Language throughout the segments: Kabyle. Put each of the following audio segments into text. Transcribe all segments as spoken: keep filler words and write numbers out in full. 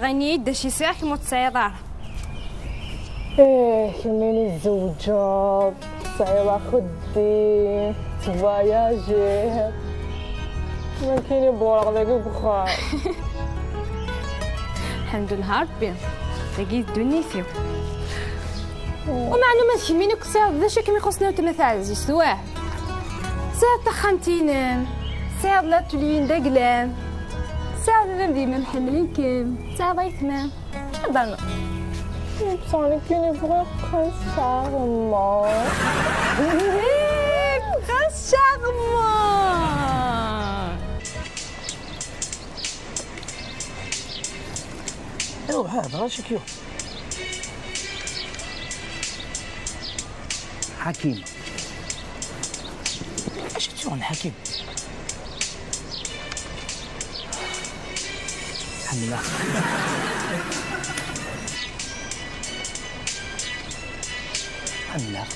Ɣini-d d acu i sɛiɣ kemm ur tesɛiḍ ara. Ih, kemmini tzewǧeḍ, tesɛiḍ axeddim, tettvayajiḍ. Nekkini bɣureɣ dagi deg uxxam. Ḥemdullah Rebbi, dagi d ddunit-iw. Umeɛna ma d kemmini akk tesɛiḍ d acu i kem-ixuṣṣen a weltma taɛzizt, wah? Tesɛiḍ taxxamt-inem, tesɛiḍ latulyin d aglam, tesɛiḍ baba d yemma ḥemmlen-kem, tesɛiḍ aytma. Abana. Nekkini bɣiɣ kan ccarma. Bɣiɣ ccarma. Ruḥ, hḍeṛ acu k-yuɣen. Ḥakim. Acu tt-yuɣen Ḥakim? Ḥemmleɣ. Ḥemmleɣ.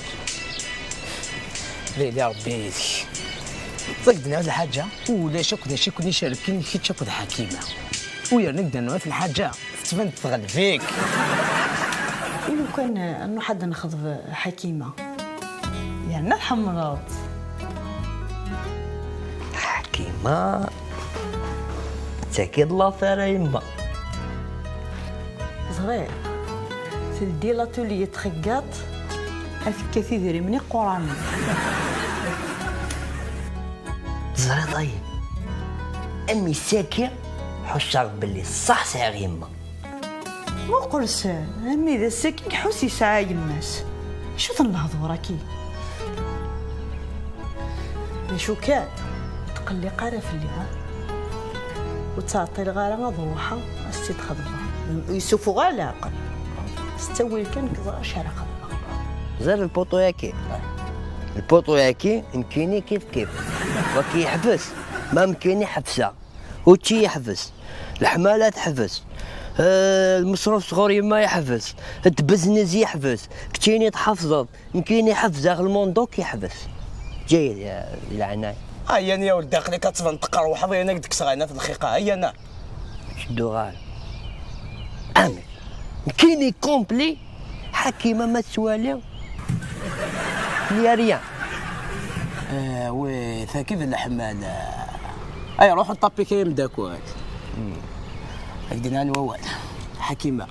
Lili Ṛebbi yid-k. Ẓek d-nɛawed lḥaǧa, ulac akk d acu i ken-icerken kečč akked Ḥakima. U yerna deg d-nɛawed lḥaǧa, tettban-d tɣelb-ik. I lukan, eh, nruḥ ad nexḍeb Ḥakima. Yerna tḥemmleḍ-tt. Ḥakima, d tagi d l'affaire a yemma. Ẓriɣ, teldi l'atelier txeggaḍt, ad tekkat idrimen iquranen. Teẓriḍ ay, am isaki, ḥusseɣ belli ṣṣeḥ sɛiɣ yemma. Muqel s, armi d ass-agi i iḥuss yesɛa yemma-s. Acu-ten lehdur-agi? D acu kan, ur tqelliq ara fell-i, ha? Ur ttɛeṭṭileɣ ara ad ruḥeɣ, ad s-tt-id-xedmeɣ. Yessufuɣ-aɣ leɛqel. S ttawil kan, nekk ẓriɣ acu ara xedmeɣ. Ẓer lpuṭu-yaki. Lpuṭu-yaki, nekkini kif kif. Waki yeḥbes, ma nekkini ḥebseɣ. Učči yeḥbes, leḥmala teḥbes, eh, lmeṣruf sɣur yemma yeḥbes, ddbezniz yeḥbes, keččini tḥefẓeḍ, nekkini ḥefzeɣ, lmunduk yeḥbes. Ǧayed, ya, di leɛnaya. Ayani ya weldi, aql-ik ad tban teqerwḥeḍ, ayani ad k-d-kkseɣ ayna f lxiqa, ayana. Ur ttedduɣ ara. Amek? Nekkini complet. Ḥakima ma tettwali, il y a rien. Ah, oui, tagi d leḥmala. Ay, ruḥ ṭṭapik ay ameddakel. Ad k-d-nɛan wawal. Ḥakima,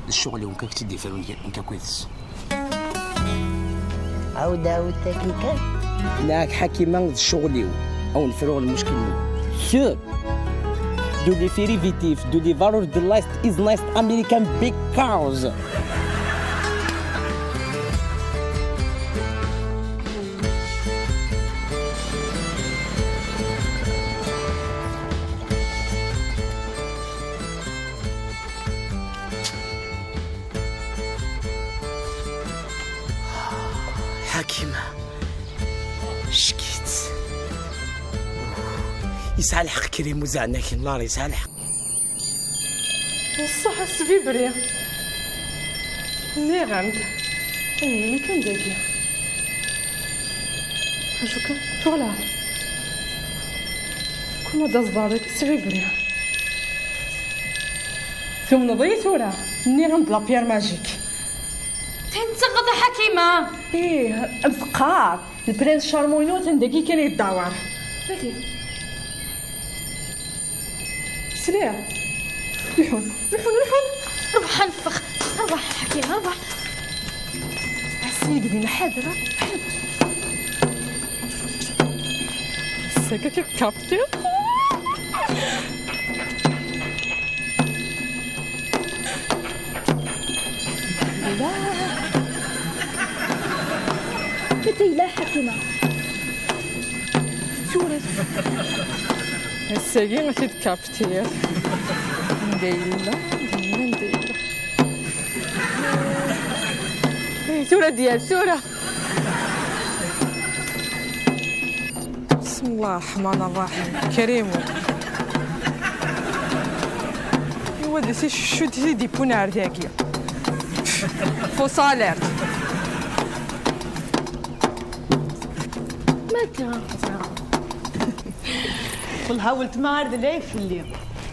d ccɣel-iw, nekk ad k-tt-id-ifrun, nekk akked-s. Ɛawed, ɛawed tagi kan. Nɛak Ḥakima, d ccɣel-iw. Ad wen-fruɣ lmuckil-nwen. Sûr. De les dérivatives, de les valeurs de l'Est is nice American big cars. Ḥakima. Ccek-itt. Yesɛa lḥeqq Krim Uzaɛnaken, Laura, yesɛa lḥeqq. Ṣṣeḥ, tesvibri. Nniɣ-am-d. Ay, ayen kan dagi. Acu kan? Twalaḍ? Kul ma d-aẓbar dagi, tesvibri. Tumneḍ-iyi tura? Nniɣ-am-d la pierre magique. Tin d taɣeḍ a Ḥakima! Ih, am teqqar. Lprince Charmant-inu atan dagi kan yeddawar. Dagi. Sliɣ. Ruḥun, ruḥun, ruḥun. Ruḥ ad neffeɣ. Ruḥ, Ḥakima, ruḥ. Ass-a i d-win ḥadra. Ass-agi ad k-kaptiɣ. Anta yella Ḥakima? Tura. Ass-agi ad t-id-kaptiɣ. Anda yella? Anda yella? Eh, tura d-yas, tura. بسم الله الرحمن الرحيم. كريم. ايوا دي سي شو دي دي بون عرداكي. Fausse alerte. ما كان. والله ولتما عرض لا يفلي.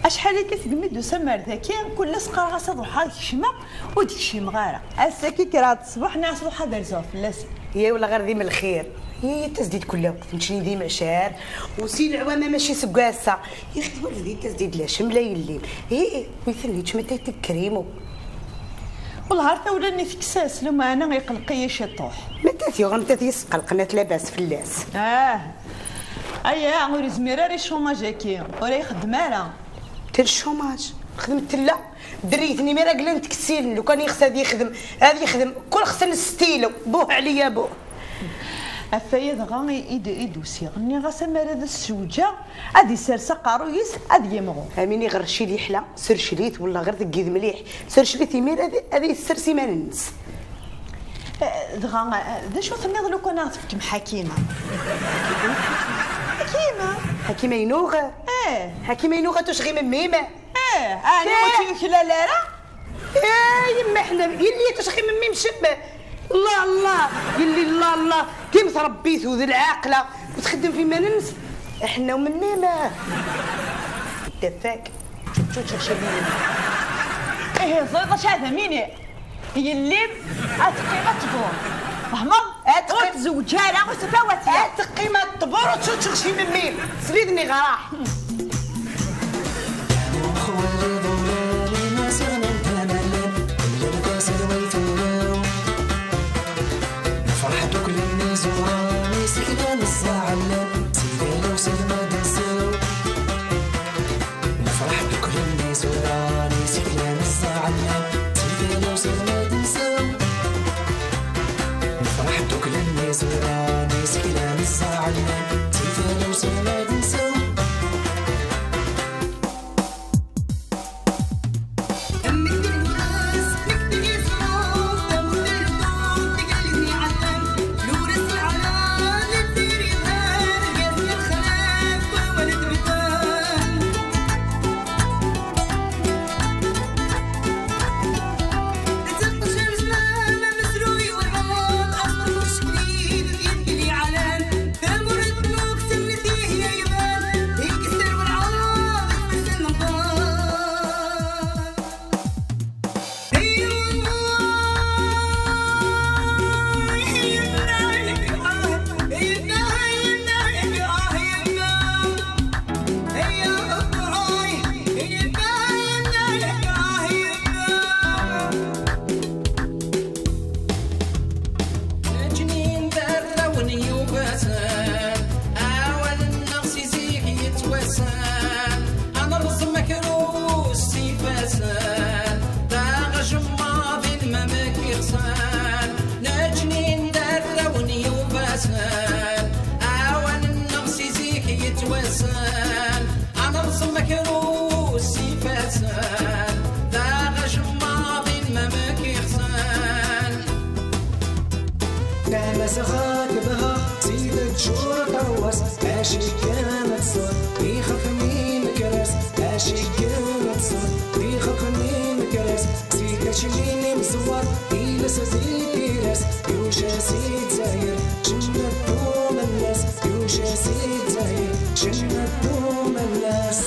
Acḥal akka segmi d-usam ar daki, kul ass qqareɣ-as ad ruḥeɣ ad kecmeɣ, ur d-kcimeɣ ara. Ass-agi kkreɣ-d ṣṣbeḥ, nniɣ-as ruḥ ad rzuɣ fell-as. Yya wala ɣer d-im lxir. Yya tazdid kullawet, neččni d imɛicar, u si leɛwama mačči seg wass-a. Yaxi twaled yya tazdid la cemla yelli. Hi, wi ten-yečč ma tayt krim. Wellah ar tawla-nni tekkes-as, lameɛna iqelleq-iyi ciṭuḥ. Ma tayt yuɣen, ma tayt yesqelqen, at labas fell-as. Ah, aya ur izmir ara i cchumaj-agi, ur ixeddem ara. Tel chômage, xedmet tella. Derriyet-nni mi ara glant tkessirin, lukan yexs ad yexdem, ad yexdem, kul xsen stylo, buh ɛliya buh. Ɣef waya dɣa i, i d-, i d-usiɣ. Nniɣ-as amar ad as-sewǧeɣ, ad isers aqerruy-is, ad yimɣu. Amin iɣer ccil yeḥla, sercel-it, wella ɣer deg yid mliḥ. Sercel-it imir ad, ad yessers iman-nnes. Eh, dɣa, eh, d acu tenniḍ lukan ad ɣ-tefkem Ḥakima? Ḥakima? Ḥakima inuɣ? Eh. Ḥakima inuɣ a tucɣi memmim? Eh, ɛni ur tt-yuklal ara? Eh, yemma ḥna, yelli a tucɣi memmim cem. Allah, Allah, yelli, Allah, Allah. Kim trebbit u d lɛaqla, u txeddem fi iman-nnes. Ḥna u memmim. Tafak. Tut, tut, tut, tut. Ihi, ẓriḍ acu ara d-amini? Yelli-m ad teqqim ad tḍur. Fehmeḍ? Ad teqqim. Ur tzewǧ ara, ur tfawat ara. Ad teqqim ad tḍur, ur tetteččeɣ ci memmi. Srid-nni ɣraḥ. Nefreḥ ddukklen iẓuran, iseklan ẓẓaɛlen, si tala uselma d-nsew. Nefreḥ ddukklen iẓuran, iseklan ẓẓaɛlen, si tala uselma d-nsew. Nefreḥ ddukklen iẓuran, iseklan ẓẓaɛlen, si tala uselma d-nsew. Nekkni d arraw n Yubasen, awal-nneɣ si zik yettwassen, ad nerẓem akerrus s ifassen, d aɣ ajemmaḍ ilmam k-iɣsan. Nekkni d arraw n Yubasen, awal-nneɣ si zik yettwassen, ad nerẓem akerrus s ifassen, d aɣ ajemmaḍ ilmam k-iɣsan. Tamazɣa tebha si teččur ṭawas, acikken ad tṣer ixef n imekras, acikken ad tṣer ixef n imekras, si taclin imẓewwer iles di tiras, yuca si Dzayer, cennat umalas, yuca si Dzayer, cennat umalas.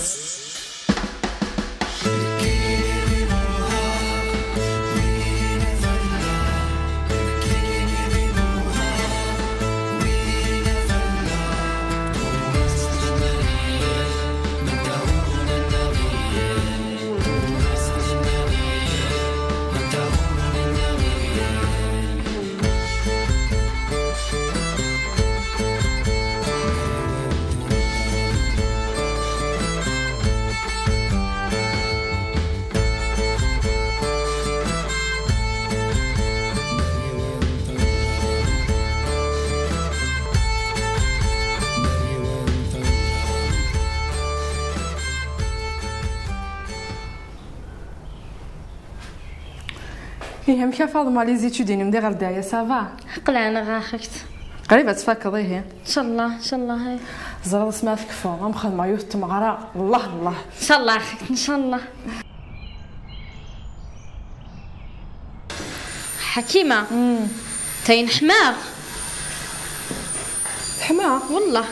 Ih, amek a Faḍma, les études-inem di ɣer daya, ça va? Qelɛen-aɣ axekt. Qrib ad tfakeḍ, ihi. Ncallah, ncallah, eh. Ẓriḍ asmi ara tkeffuḍ, am xedmeɣ yiwet n tmeɣra, Allah, Allah. Ncallah axekt, ncallah. Ḥakima, tayen ḥmaɣ. Teḥma? Wellah.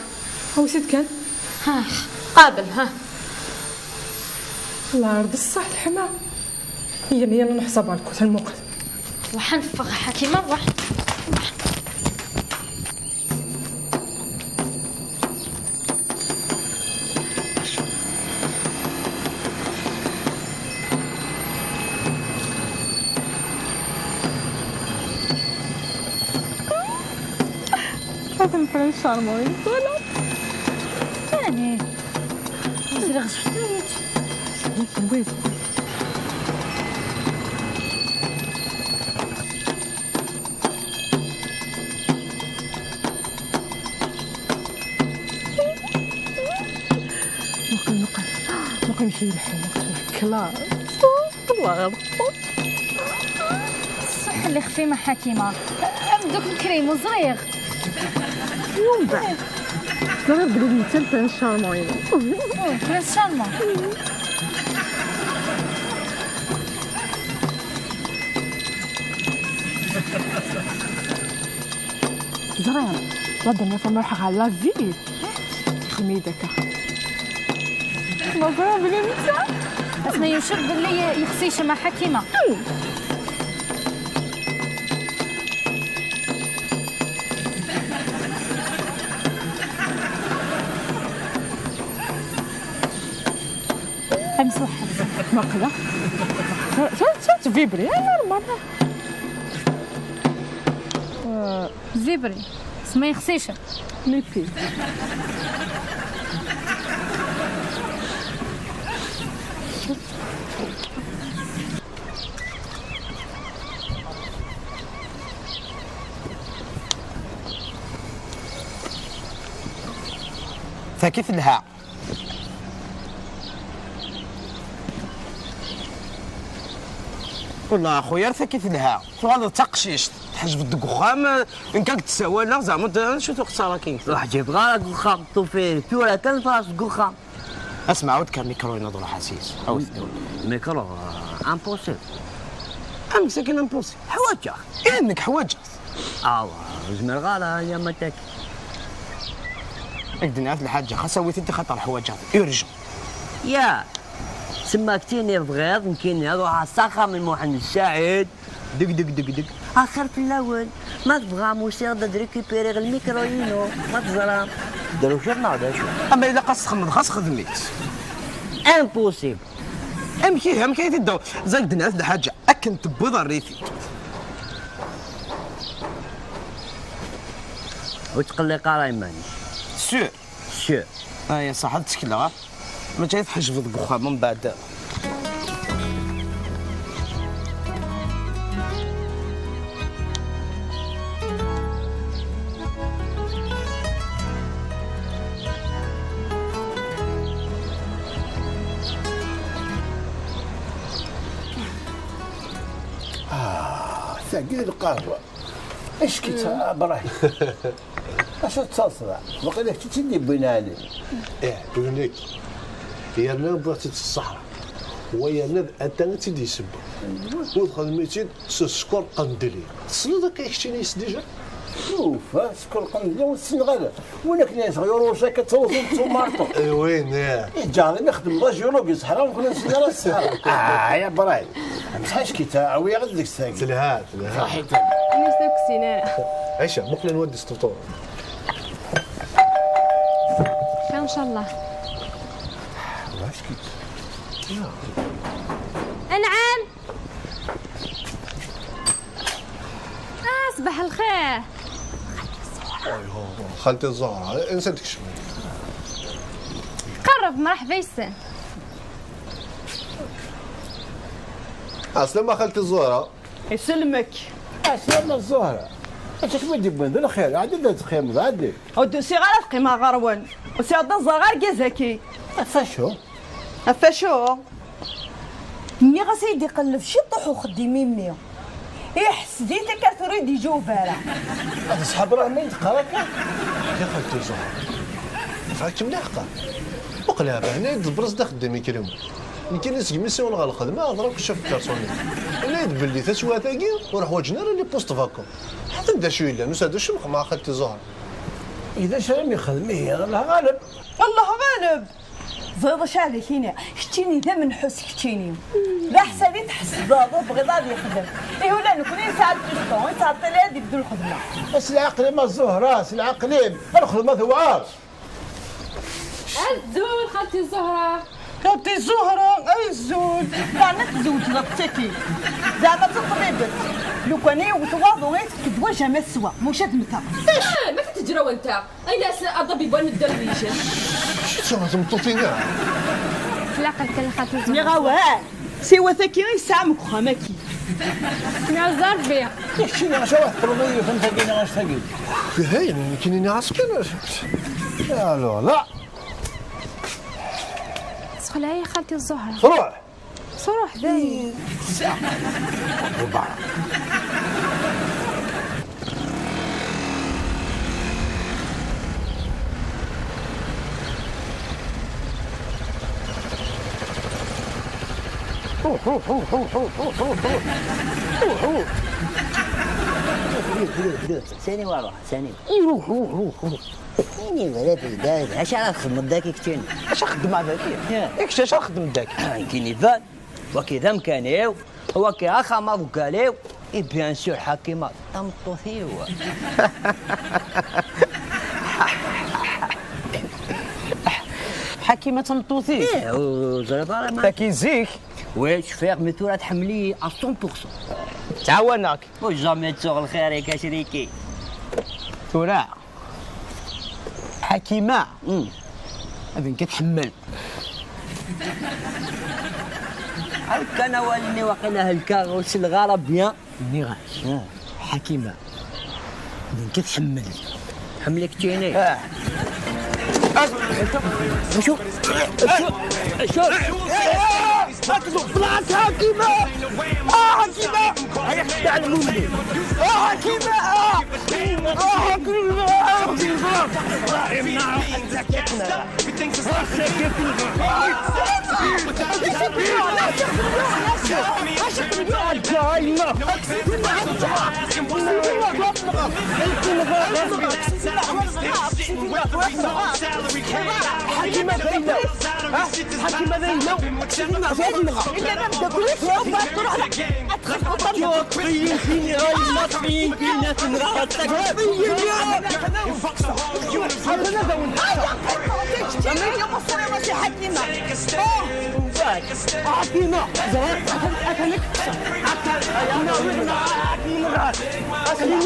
Awsit kan. Ha, qabel, ha. العرض الصح الحما. يلا، يلا، نحسب على الكوت الموقف. وحنفخ حكيمة، وح. هذا البرنس شارمون، ولا؟ ثاني. زرغ شحال؟ وين؟ ممكن، ممكن، ممكن نمشي للحومة. كلاس. الله غلط. الصح اللي خفي مع حكيمة. دوك الكريم وزريغ. ومن بعد. لا، غير بلي نتا البرنس شارمون. أوه، برنس شارمون. زريغ. لا، دنيا فما روحها على لا فيل. خميدك. مبروك بنتي. اسمع، يوسف باللي يخصي شمع حكيمة. امسح. مقلة. شو، شو تفيبري؟ يا نورمال. آه. زبري. اسمه يخصيشة. ليبي. ثاكي في الها. والله اخويا، راه كي تلها، تغلط تقشيشت، تحجبت ديك وخام، نكاك تسوى لا زعما، انت شو تخسر كاين؟ روح جيب غير وخام، طوفي، تو راه كان فراس وخام. اسمع، عاود كان ميكرو ينوض روح عزيز، عاود. ميكرو، آه، امبوسيبل. ام ساكن امبوسيبل. حواجه. انك حواجه. اوا، زمر غالا يا متاك. الدنيا هاد الحاجة خاصها ويت انت خاطر حواجه اورجون. يا سما كتيني بغيض نكيني اروح الساخة من محمد السعيد. دق دق دق دق. اخر في الاول. ما تبغى موسيقى د ريكوبيري غير الميكرو ينو. ما تزرع. داروا شي ما عدا شو. اما الا خاص تخمم خاص خدميت. امبوسيبل. امشي امشي تدو. زاك الدنيا هاد الحاجة اكن تبوض الريفي. وتقلي قرايمان. سور. سور. اه يا صاحب تكلا. ما جاي تحجب البخار من بعد. آه، ثقيل القهوة. اش كنت ابراهيم؟ اش تصدع؟ وقيلا كنت تدي بين علي. ايه، بيونيك. هي انا بغيت الصحراء. ويا انا انت تدي سبا. ودخل ميتين سكر قندلي. تصلي ذاك يكشيني ديجا. شوف، ها، سكر قندلي والسنغال. ولا كنا صغير وشا كتوصل تو مارطو. اي وين، ايه. اي جاري نخدم لا جيولوجي صحراء ونكون نسنى لا الصحراء. اه، يا براي. مش حاش كي تعاوي غير ديك الساقي. تلهات، تلهات. صحيت. انا سلوك السينارة. عيشة، مقلن ودي ستوطور. ان شاء الله. علاش كي؟ انعام. آه، صباح الخير. أيوه، خالتي الزهرة، إنسان تكشف. قرب، مرحبا يسن. عسلامة خالتي الزهرة. يسلمك. عسلامة الزهرة. اش كما تجيب من الخير؟ عاد بدات تقيم عادي. ودو سي غير تقيم غرون. وسي عبد الزهر غير كازاكي. فاشو؟ فاشو؟ مي غا سيدي قلب شي طوح وخدي ميمي. يحسدي تكاثري دي جوفارة. هذا صحاب راه مين تقراك؟ يا خالتي زهر. فاك مليح قا. وقلها باه هنا يدبرز دا خدام يكرم. نكي نسق ميسيون غا الخدمة، هضرك شاف البيرسونيل. إلا يدبل لي تسوى تاقي، وراه واجنا راه لي بوست فاكون. حتى نبدا شوية لا، نساعدو شمخ مع خالتي زهر. إذا شرم يخدم، إيه، الله غالب. الله غالب. Teẓriḍ acu ara k-iniɣ? Keččini d amenḥus, keččini. D aḥsad i tḥesbeḍ, ur tebɣiḍ ad yexdem. Ihi ula d nekkni nesɛa lpistun, yettɛeṭṭil ad yebdu lxedma. S leɛqel-im a Zzehra, s leɛqel-im. Lxedma tewɛer. Azul, xalti Zzehra. Xalti Zzehra, azul. Yeɛni tzewǧeḍ akked tagi? Zeɛma d taṭbibt? Lukan i yewwet waḍu, i tefk ddwa, jamais teswa. Maca ad mteɣ. Eh, ma teǧǧa-yawen-t-id? Ay, la, c'est un tabib, un derwiche. Acu d tmeṭṭut-ina? Tlaqent kan xaṭi. Nniɣ awal. Siwa tagi i yesɛa deg uxxam-agi. Nniɣ Rebbi. Keččini acu ara teṭṭleḍ i yiwet am tagi neɣ acu tagi? Ihi, nekkini nniɣ-as kan. Alors là. Sexleɛ-iyi xalti Zzehra. Truḥ. Truḥ dayen. Sani wa ruḥ, sani. Iruḥ, ruḥ, ruḥ, ruḥ. Ini wala bida, acu ara txedmeḍ daki keččini? Acu ara xeddmeɣ daki? Yak. Yak, acu ara xeddmeḍ daki? Nekkini ban, waki d amkan-iw, waki axxam aḍeggal-iw, et bien sûr Ḥakima d tameṭṭut-iw. Ḥakima d tameṭṭut-ik? Ih, ur ẓriɣ ara ma. Taki zik? Oui, cfiɣ, mais tura tḥemmel-iyi à cent pour cent. Ttɛawaneɣ-k. Ur jamais ttuɣ lxir-ik a criki. Tura. Ḥakima. Mm. Ad nekk tḥemmel. Awi kan awal-nni, waqila helkeɣ ur selleɣ ara bien. Nniɣ-ak. Ah. Ḥakima. Nekk tḥemmel. Tḥemmel-ik keččini? Ah. Acu? Acu? Acu? Acu? Blas Ḥakima! Ah, Ḥakima! Ay, xeddaɛ lmumni! Ah, Ḥakima! Ah! Ah, Ḥakima! Ah, Ḥakima! حكيمة باينة. حكيمة باينة. حكيمة. حكيمة. زهر. أتنك. أتنك. أتنك. أتنك. أتنك.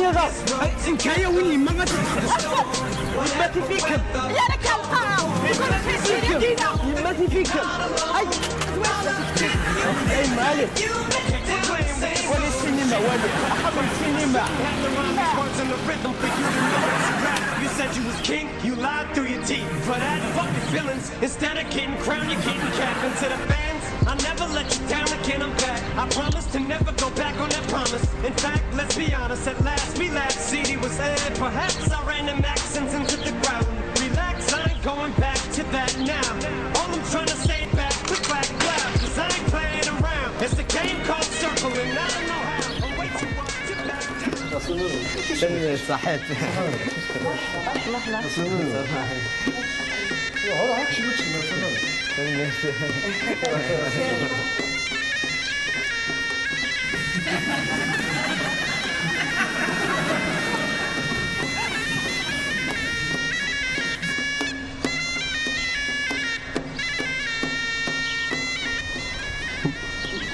أتنك. يا رك القاعة. يما تيفيك. أي. أي مالك. ولي السينما، ولي. أحب السينما. You said you was king, you lied through your teeth. For that fucking feelings, instead of getting crowned, you're getting capped. And to the fans, I'll never let you down again, I'm back. I promise to never go back on that promise. In fact, let's be honest, at last we laughed. C D was aired, perhaps I ran them accents into the ground. Relax, I ain't going back to that now. All I'm trying to say, back to back loud, 'cause I ain't playing around. It's a game called circle, and I don't know how. I'm way too up to back down. صحيت.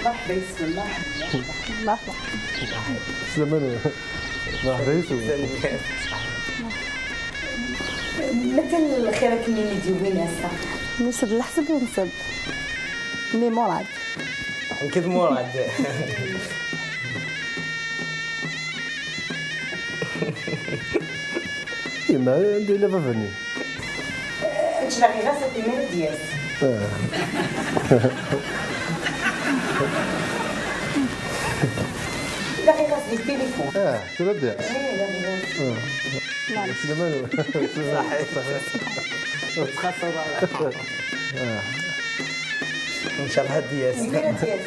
مرحبا يسلم، مرحبا. مرحبا. سلمان. مرحبا يسلم. مثل الخير كمين يجيبين هسه. نسب الحسب ونسب. مي مراد. كيف مراد؟ يما، عندي لا فافاني. Ečč la ɣiɣas a timir d-yas. La ɣiɣas di téléphone. Ah, tura d-yas. Eh, la ɣiɣas. Sulaiman. Saḥit. Ur ttxaṣṣaḍ ara. Ncallah d-yas. Imir d-yas.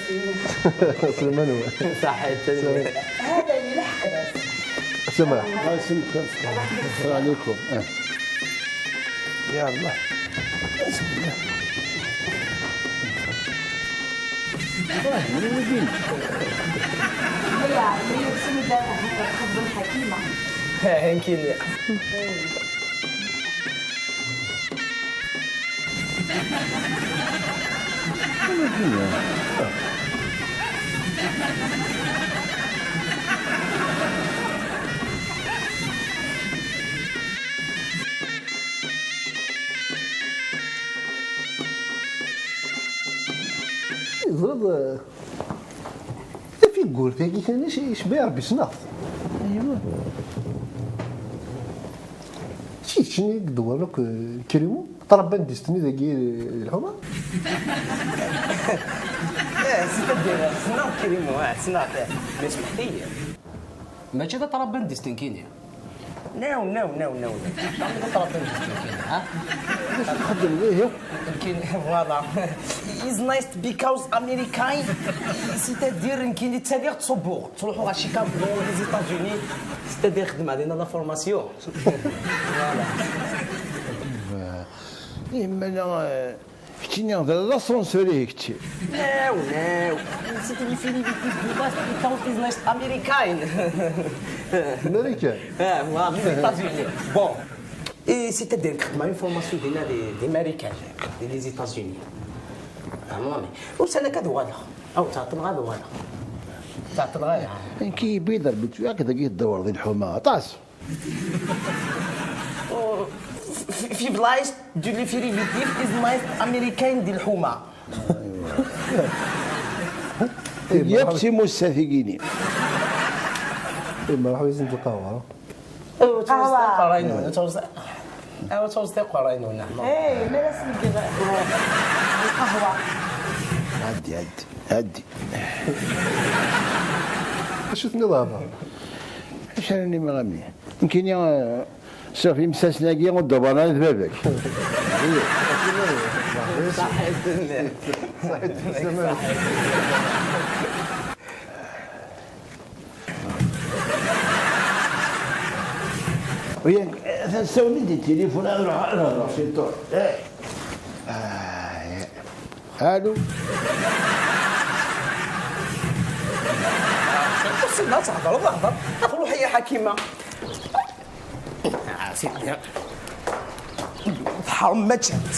Sulaiman. Saḥit. هذا اللي لحق. سمع. السلام عليكم. آه. يا الله. بسم الله. Ih, mliya, mliya, txeddem Ḥakima. Ih, nekkini. Teẓriḍ, eh, tafigurt-agi kan, ic-, icebba Rebbi ssneɣ-t. Aywa. Si keččini i iḍewwren akk, eh, Kirimu? Ṭrabandist-nni dagi, eh, d lḥuma? Eh, c'est-à-dire, ssneɣ Kirimu, ah, ssneɣ-t, mais smeḥt-iyi. Mačči d aṭrabandist nekkini. No, no, no, no, no. Jamais d aṭrabandist nekkini, ha? D acu txeddmeḍ ihi? Nekkini, voilà. He's nice because American. C'est-à-dire, nekkini ttaliɣ ttṣubbuɣ. Ttruḥuɣ ɣer Chicago, les États-Unis. C'est-à-dire, xedmeɣ dinna la formation. Voilà. Ihi, ma la, euh, Keččini d l'ascenseur ihi kečči. No, no. C'est une filipitif du last because is last American. American. Ah, voilà, les États-Unis. Bon. Et c'est-à-dire que ma une formation dinna des, des Américains, des, des États-Unis. Vraiment, mais. Ussan-a kan ad uɣaleɣ. Aw, tɛeṭṭleɣ ad uɣaleɣ. Tɛeṭṭleɣ ara. Nekk yewwi-d Rebbi tura, akka dagi tdawreḍ di lḥuma. Aṭas. Oh, f-, f-, civilized du filipitif is nice American di lḥuma. Yak d timussat igini. Eh, merḥba, yis-nent lqahwa. Aw, ttawẓet tiqerray-nwen, ttawẓet, aw, ttawẓet tiqerray-nwen, Ḥmed. Eh, ma la s-ngiɣ lqahwa. Ɛeddi, ɛeddi, ɛeddi. Acu tenniḍ a Ɛmer? Acu ara nini a mmi? Nekkini, eh, Sɛuf imsasn-agi ur d-uɣalen ara d baba-k. Ṣaḥit. Atan sawlen-d i tilifun, ad ruḥeɣ ad hḍreɣ ciṭuḥ. Eh. Ah, ya. Allô. Impossible ad thedreḍ, hder. Ad truḥ ya Ḥakima. Ah, c'est bien. Tḥerm ma ččant.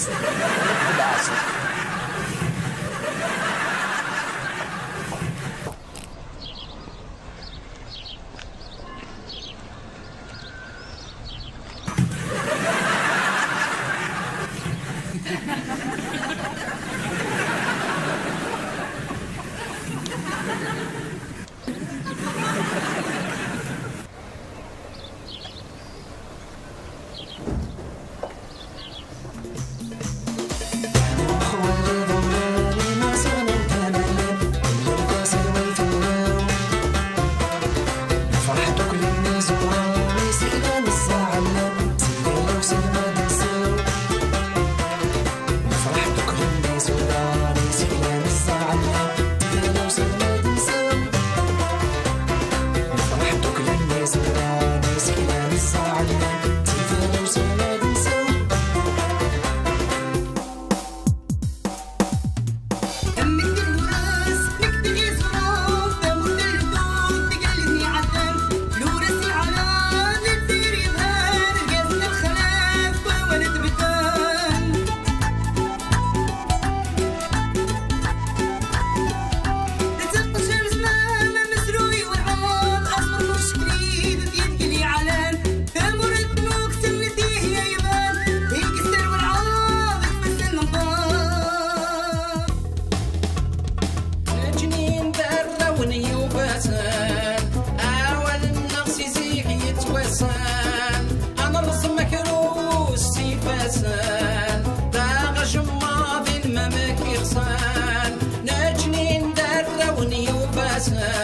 Nekkni d arraw n Yubasen, awal-nneɣ si zik yettwassen, ad nreẓ akrus s ifassen, d aɣ ajemmaḍ i lmamek ixṣan. Nekkni d arraw n Yubasen.